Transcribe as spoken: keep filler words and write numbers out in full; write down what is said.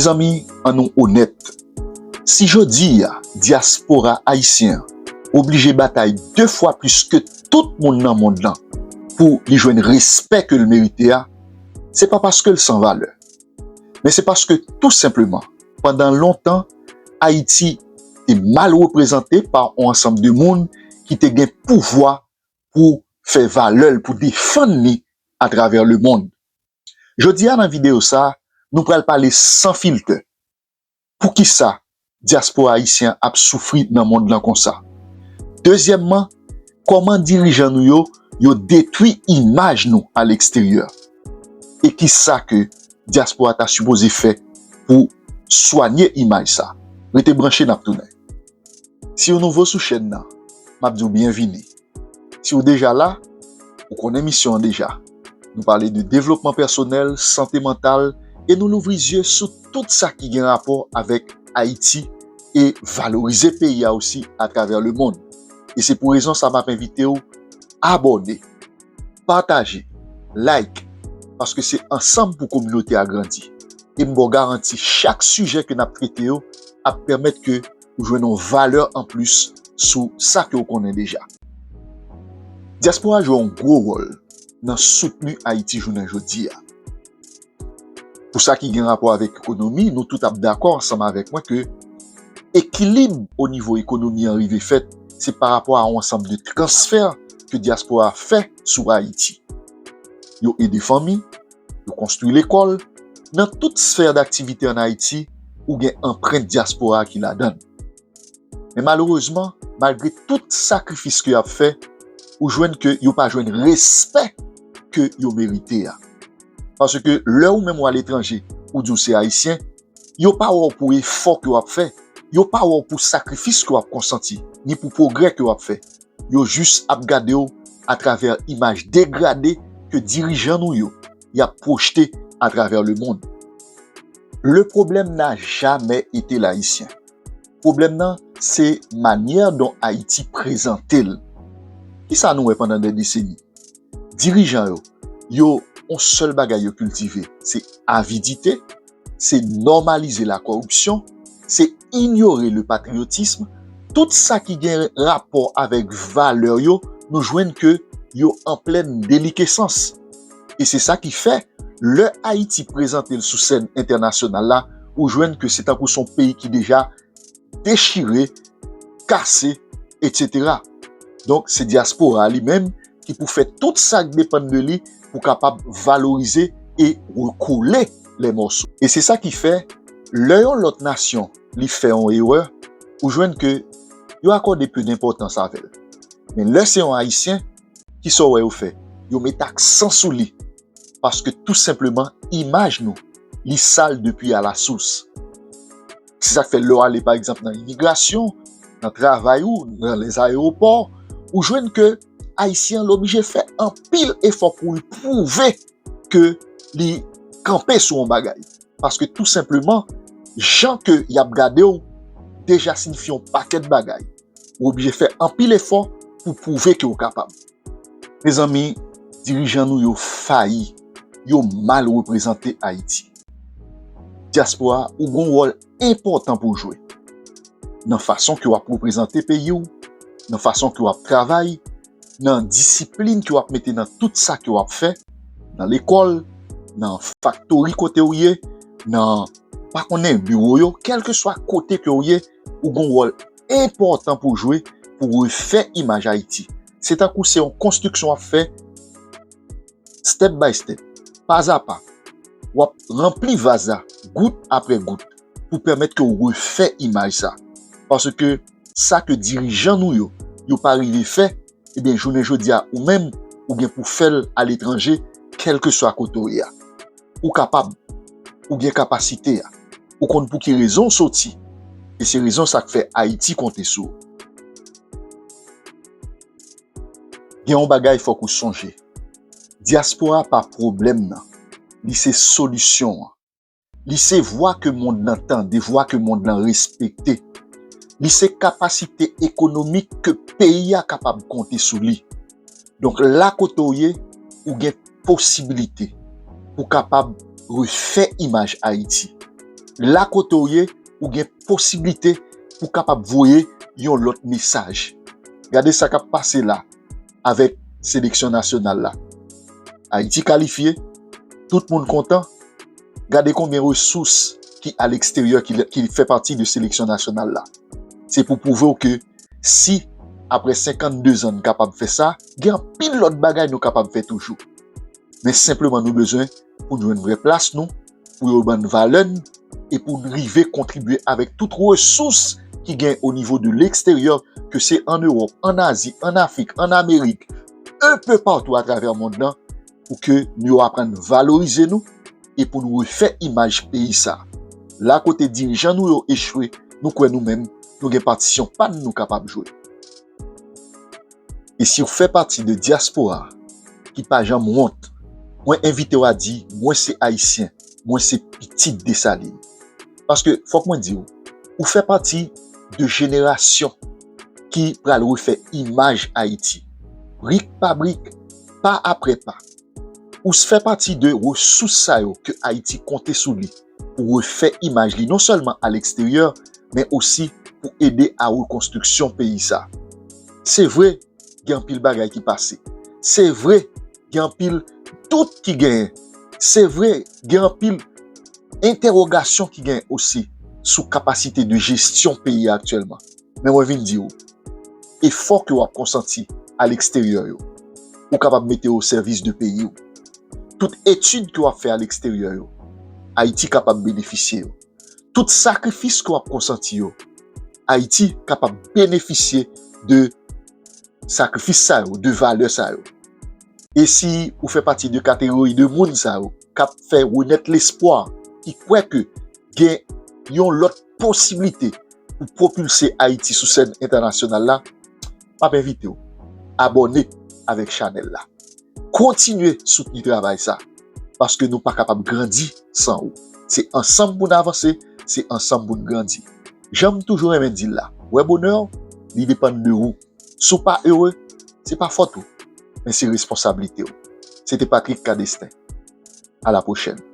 Mezanmi, ann nou onèt. Si jodi a, dyaspora ayisyen an oblije batay de fwa plis ke tout moun nan mond lan pou li jwenn respè ke l merite a, se pa paske l san valè. Men se paske, tou senpleman, pandan lontan, Ayiti te mal reprezante pa yon ansanm de moun ki te gen pouvwa pou fè valè l, pou defann li atravè lemonn. Jodi a, nan videyo sa a, nou pral pale san filtè. Poukisa dyaspora ayisyen an ap soufri nan mond lan konsa? Dezyèmman, kòman dirijan nou yo, yo detwi imaj nou a leksteryè? E kisa ke dyaspora ta sipoze fè pou swanye imaj sa? Rete branche, n ap tounen. Si w nouvo sou chèn nan, m ap di w byenvini. Si w deja la, ou konnen misyon an deja. Nou pale de devlopman pèsonèl, sante mantal, e nou louvri zye sou tout sa ki gen rapò avèk Ayiti e valorize peyi a osi atravè lemonn. E se pou rezon sa m ap envite w abòne, pataje, like, paske se ansanm pou kominote a grandi. E m ba w garanti, chak sijè ke n ap trete yo ap pèmèt ke ou jwenn yon valè anplis sou sa ke w konnen deja. Dyaspora jwe yon gwo wòl nan soutni Ayiti jounen jodi a. Pou sa ki gen rapò avèk ekonomi, nou tout ap dakò ansanm avèk mwen ke ekilib o nivo ekonomi an rive fèt, se pa rapò a yon ansanm de transfè ke dyaspora a fè sou Ayiti. Yo ede fanmi, yo konstwi lekòl. Nan tout sfè daktivite ann Ayiti, ou gen anprent dyaspora a ki ladan l. Men malerezman, malgre tout sakrifis ke y ap fè, ou jwenn ke yo pa jwenn respè ke yo merite a. Paske lè ou menm w aletranje, ou di w se Ayisyen, yo pa wè w pou efò ke w ap fè, yo pa wè w pou sakrifis ke w ap konsanti, ni pou pwogrè ke w ap fè. Yo jis ap gade w atravè imaj degrade ke dirijan nou yo y ap pwojte atravè lemonn. Le problème n'a jamais été l'Haïtien. Pwoblèm nan, se manyè dont Ayiti prezante l. Kisa nou wè pandan dè deseni? Dirijan yo, yo, yon sèl bagay yo kiltive, se avidite, se nòmalize lakoripsyon, se inyore le patriyotism. Tout sa ki gen rapò avèk valè yo, nou jwenn ke yo an plèn delikesans. E se sa ki fè, lè Ayiti prezante l sou sèn entènasyonal la, ou jwenn ke se tankou se yon peyi ki deja dechire, kase, etsetera. Donk, se dyaspora a li menm ki pou fè tout sa k depann de li pou kapab valorize e rekole lè mòso. E se sa ki fè, lè yon lòt nasyon li fè yon erè, ou jwenn ke yo akòde pe denpòtans avè l. Men lè se yon Ayisyen, kisa w wè yo fè? Yo met aksan sou li. Paske tou senpleman, imaj nou, li sal depi alasous. Se sa k fè lè w ale, pa egzanp, nan imigrasyon, nan travay ou, nan lèzayewopò, ou jwenn ke Ayisyen an oblije fè anpil efò pou l pwouve ke li kanpe sou yon bagay. Paske tou senpleman, jan ke y ap gade w, deja siyifye yon pakèt bagay. Ou oblije fè anpil efò pou pwouve ke w kapab. Mezanmi, dirijan nou yo fayi, yo mal reprezante Ayiti. Dyaspora, ou gen yon wòl enpòtan pou w jwe. Nan fason ke w ap reprezante peyi w, nan fason ke w ap travay, nan disiplin ke w ap mete nan tout sa ke w ap fè, nan lekòl, nan faktori kote w ye, nan, pa konnen, biwo yo, kèlkeswa kote ke w ye, ou gen yon wòl enpòtan pou w jwe pou refè imaj Ayiti. Se tankou se yon konstriksyon w ap fè step by step, pa a pa. W ap ranpli vaz la gout apre gout pou pèmèt ke w refè imaj sa. Paske sa ke dirijan nou yo, yo pa rive fè, ebyen, jounen jodi a, ou menm, ou gen pou fè l aletranje, kèlkeswa kote w ye a. Ou kapab, ou gen kapasite a. Ou konn pou ki rezon w soti. E se rezon sa k fè Ayiti konte sou ou. Gen yon bagay fòk ou sonje. Dyaspora pa pwoblèm nan. Li se solisyon an. Li se vwa ke mond lan tande, vwa ke mond lan respekte. Li se kapasite ekonomik ke peyi a kapab konte sou li. Donk, la kote w ye, ou gen posibilite pou kapab refè imaj Ayiti. la kote w ye, ou gen posiblite pou kapab voye yon lòt mesaj. Gade sa k ap pase la avèk seleksyon nasyonal la. Ayiti kalifye, tout moun kontan. Gade konbyen resous ki a leksteryè ki, ki fè pati de seleksyon nasyonal la. Se pou pwouve w ke si apre senkannde zan n kapab fè sa, gen anpil lòt bagay nou kapab fè toujou. Men senpleman nou bezwen pou n jwenn vrè plas nou, pou yo ban n valè n, e pou n rive kontribye avèk tout resous ki gen o nivo de leksteryè, ke se ann Ewòp, ann Azi, ann Afrik, ann Amerik, un peu partout atravè mond lan, pou ke nou yo aprann valorize nou e pou nou refè imaj peyi sa. La kote dirijan nou yo echwe, nou kwè nou menm, nou gen patisyon pa n nou kapab jwe. E si w fè pati de dyaspora ki pa janm wont, mwen envite w a di, mwen se Ayisyen, mwen se pitit Desalin. Paske, fòk mwen di w, ou fè pati de jenerasyon ki pral refè imaj Ayiti. Brik pa brik, pa apre pa. Ou fè pati de resous sa yo ke Ayiti konte sou li pou refè imaj li non sèlman a leksteryè, men osi pou ede a rekonstriksyon peyi sa. Se vre, gen anpil bagay ki pase. Se vre, gen anpil dout ki genyen. Se vre, gen anpil entèwogasyon ki genyen osi sou kapasite de jesyon peyi a aktyèlman. Men mwen vin di w, efò ke w ap konsanti a leksteryè yo, ou kapab mete yo o sèvis de peyi w. Tout etid ke w ap fè a leksteryè yo, Ayiti kapab benefisye yo. Tout sakrifis ke w ap konsanti yo, Ayiti kapab benefisye de sakrifis sa yo, de valè sa yo. E si ou fè pati de kategori de moun sa yo k ap fè renèt lespwa, ki kwè ke gen yon lòt posiblite pou pwopilse Ayiti sou sèn entènasyonal la, m ap envite w abòne avèk chanèl la. Kontinye soutni travay sa, paske nou pa kapab grandi san ou. Se ansanm pou n avanse, se ansanm pou n grandi. Jan m toujou renmen di l la, wè bonè w, li depann de ou. Si w pa ere, se pa fòt ou, men se responsablite w. Se te Patrick Cadestin. A la pwochèn.